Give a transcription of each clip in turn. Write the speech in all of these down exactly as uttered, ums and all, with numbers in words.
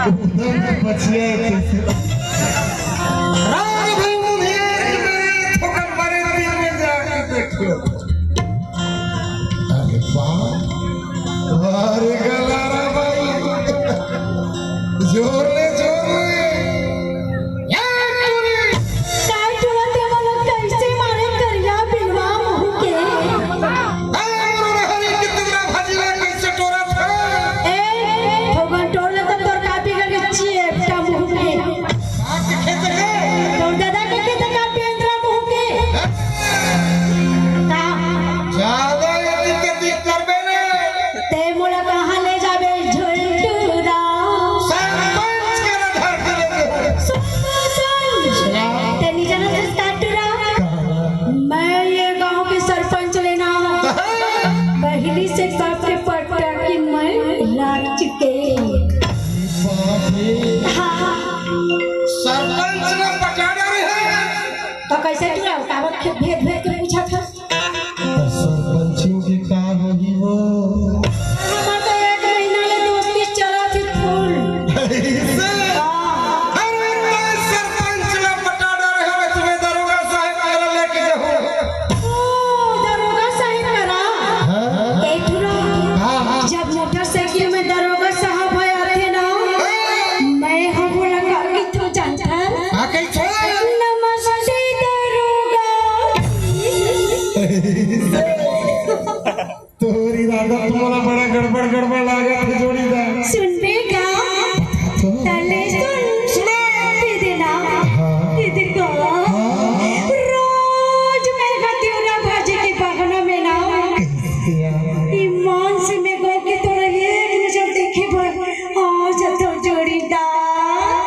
उधर बचिया है कैसे? राग भाई मुझे एक मेरे ठोकर मारे दिल में जाके बैठो। अरे वाह, अरे गलारा भाई, जोर ले, जोर ले। ए, टूरी। काय टूरा ते मन कैसे मारे करिया बिलवा मुहूं के? ए, मोर हरी के टुकड़ा भाजी ला कैसे टोरा था? ए, ठोकन टोर ले तो तोर कापी करके चेपटा मुहूं के। आपके खेत के? तोर दादा के खेत का पेंद्रा मुहूं के। का? ज्यादा एती तेती करबे ने। ते मोला कहाँ ले जाबे झुलटूरा? सरपंच के ना धर के ले जाबे। सरपंच? सुना। ते नहीं जाना था टूरा? कहाँ? मैं ये गांव के सरपंच लेना। पहली से बाप के पट्टा की मैं लाग चुके। बाप रे। हाँ। सरपंच ने पटा डाले हैं। तो कैसे टूरा? काबर भेद भेद के पूछा था? सरपंचिन के का होही वो? हमर तो एक महीना ले दोस्ती चलत हे फुल। ऐसे? हाँ। अरे, मैं सरपंच ला पटा डारे हवे, तुम्हें दरोगा साहब करा लेके जाहूँ। ओ, दरोगा साहब करा? हाँ। ए, टूरा, हाँ, हाँ। जब मोटरसाइकिल में दरोगा साहब आए आथे ना, हाँ। मैं हमू लगा के तू जानता। हाँ, कैसे? नमस्ते दरोगा। तोर इरादा तो मोला बड़ा गड़बड़ गड़बड़ लागत हे जोड़ीदार। सुनबे का? तो तले सुन। सुना। दे देना। हाँ। दे देगा। हाँ। रोज मैं हथियारा भाजी के बहाना में ना। कैसे यार? ईमान से मैं गो के तोला एक नजर देखे बर आ जाथों जोड़ीदार।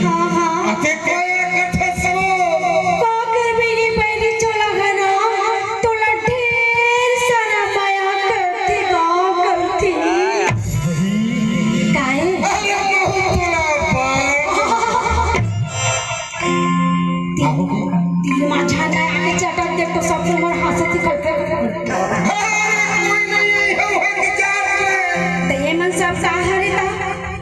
हाँ, हाँ। अते कोई एक ठे सो। का करबे ये बैरी चोला हरा? तोला ढेर सारा माया करथे, का करथे? काहे? अरे बहुत तोला पाए। तिल, तिल माझा ना आके चटक दे तो सब मोर हंसत ही खलके। अरे कोई नहीं है, वो के जात में। तो ये मन सब का हरे ता?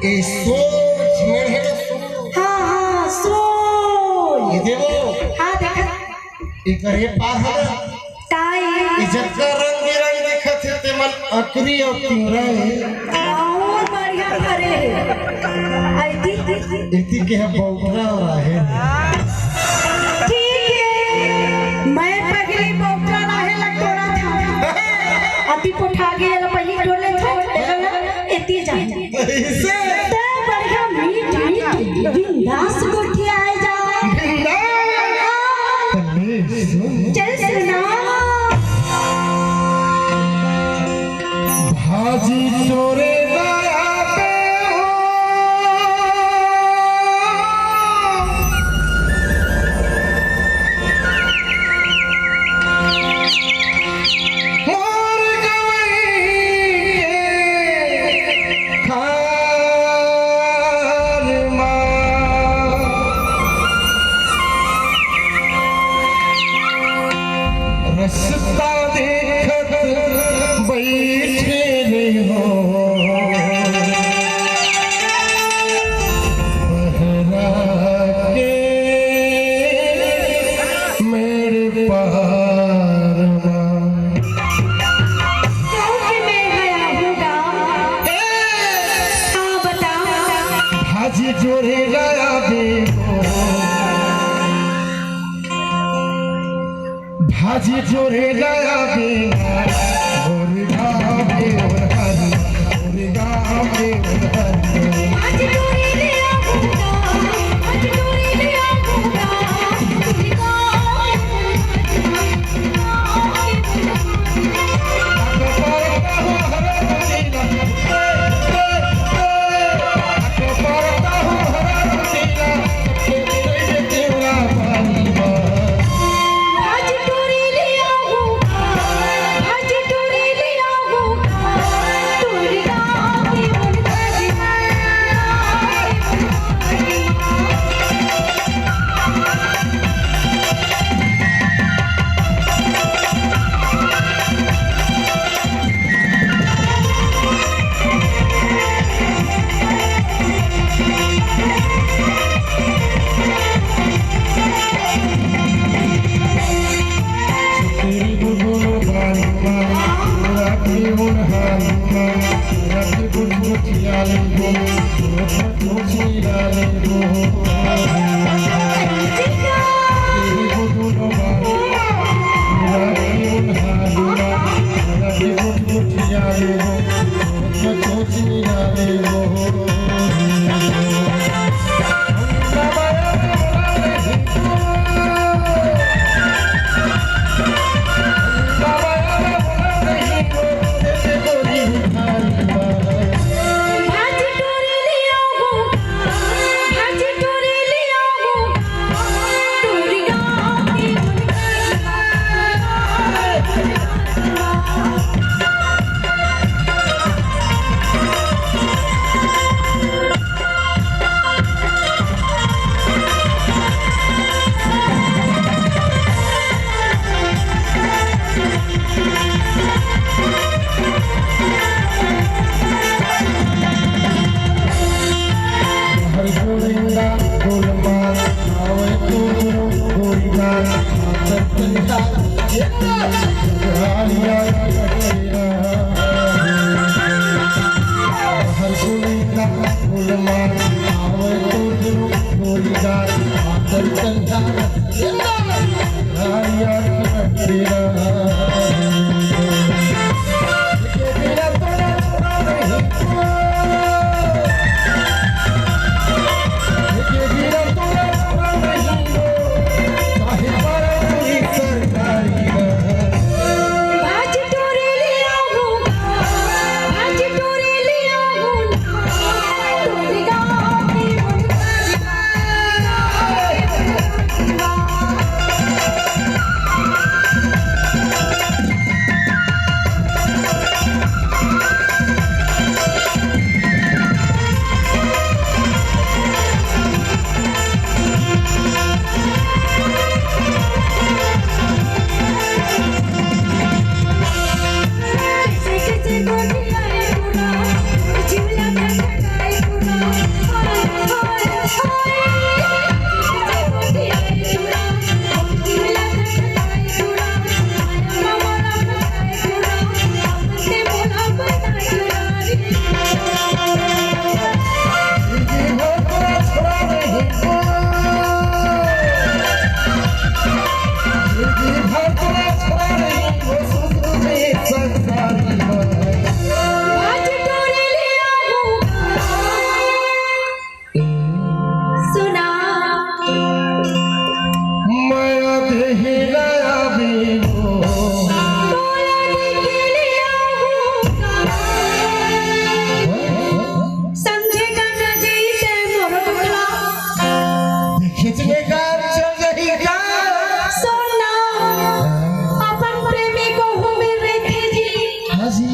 ए, सोच, मेरे को सोच। हाँ, हाँ, सोच। ये देखो। हाँ, देखा। एकर ये पार है ना? ताई। ये जतका रंग बिरंग दिखत हे, ते मन अकरी अउ तिंवरा हे। बहुत बढ़िया भरे हे। अइती। एती के है बौकरा अउ राहेर। ठीक है। मैं पहली बौकरा राहेर ला टोरा था। अति पोठा गया ला पहली टोर ले था। एती जा। ऐसे? ते बढ़िया मीठ मीठ बिंदास गोठियाए जा। बिंदास। हाँ। चल सुना। भाजी टोरे लाया बे हो। मोर गवई के खार मा रस्ता देखत बइठे रहो। बहरा के मेड़ पार मा। क्योंकि मैं हया हूँ गाँव। हाँ, बताओ। भाजी टोरे लाया बे हो। भाजी टोरे लाया बे हो। मोर गाँव के ओरहर, मोर गाँव के ओरहर। भाजी टोरे ले आऊँगा, भाजी टोरे ले आऊँगा। सुना। माया देही नया बीबो। तोला देखे ले आहू का। समझे का न जइसे मोर दुखला। खींचने का चल रही का। सुना। अपन प्रेमी को हूँ मिल रही थी जी। हाँ जी।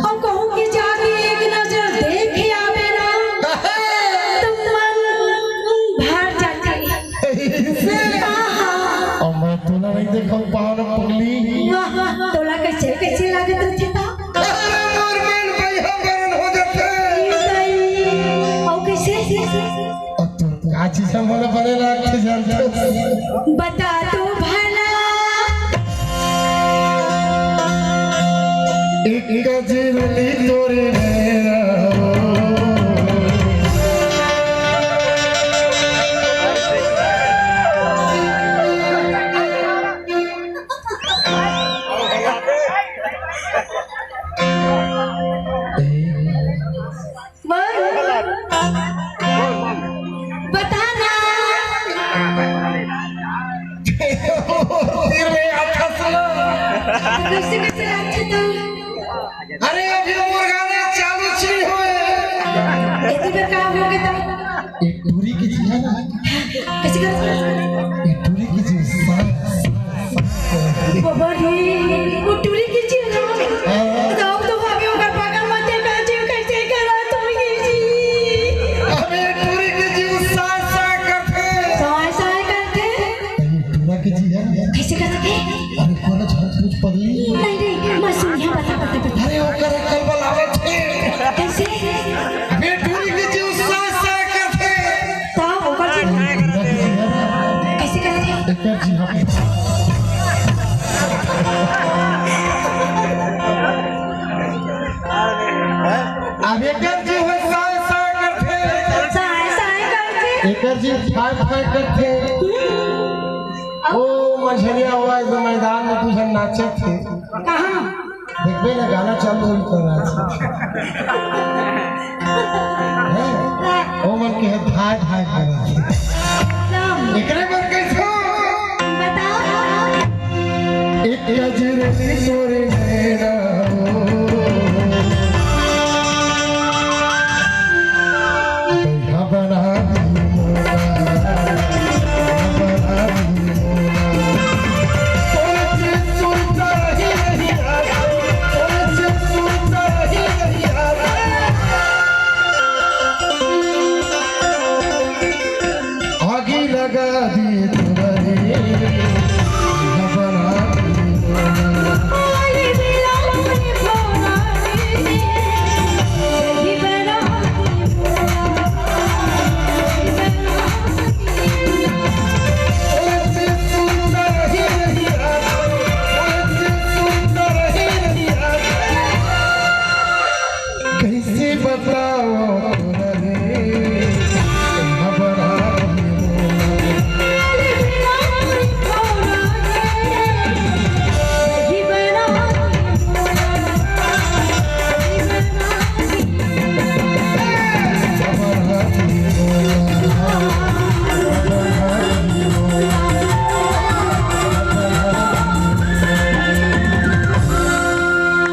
अउ कहूँ कि जाके एक नजर देख आबे ना, त मन भर जाथे। अइसे? हाँ, हाँ। अउ मैं तोला नइ देखंव पावंव पगली। वाह, तोला कइसे, कइसे लागत रथे त? अरे मोर मन बइहा बरन हो जाथे। अउ कइसे? अउ तोर का चीज ह मोला बने लागथे जानथस? बता तो भला। एक जिरली तोरे नैना। बोल। बता ना। फिर मैं आता सुनो। कइसे, कइसे लागथे त? अरे, अभी मोर गाना चालू च नइ होय। एती बर का हो गे त? एक टूरी के जी हे ना। कइसे कर? एक टूरी के जी, सा, सा, सा। बाबा रे, वो टूरी के जी ना। हाँ। बताओ तो भाभी, ओकर बगल में ते बैठे, कइसे करत होही जी? अबे टूरी के जी सा सा करथे। सा सा करथे? अरे टूरा के जी हे। कइसे करथे? अरे कोन झट कुछ पगली। नहीं, नहीं, मैं सुनिया, बता, बता, बता। अरे ओकर अकल बलावत हे। कइसे? अबे टूरी के जी सा सा करथे। त ओकर जी टूरा के जी हे। एकर जी फाय फाय करथे। ओ मझरिया हुआ, एदे मैदान में दू झन नाचत हे। कहाँ? देखबे ना, गाना चालू होई तो नाच। हैं? ओ मन के हे धाय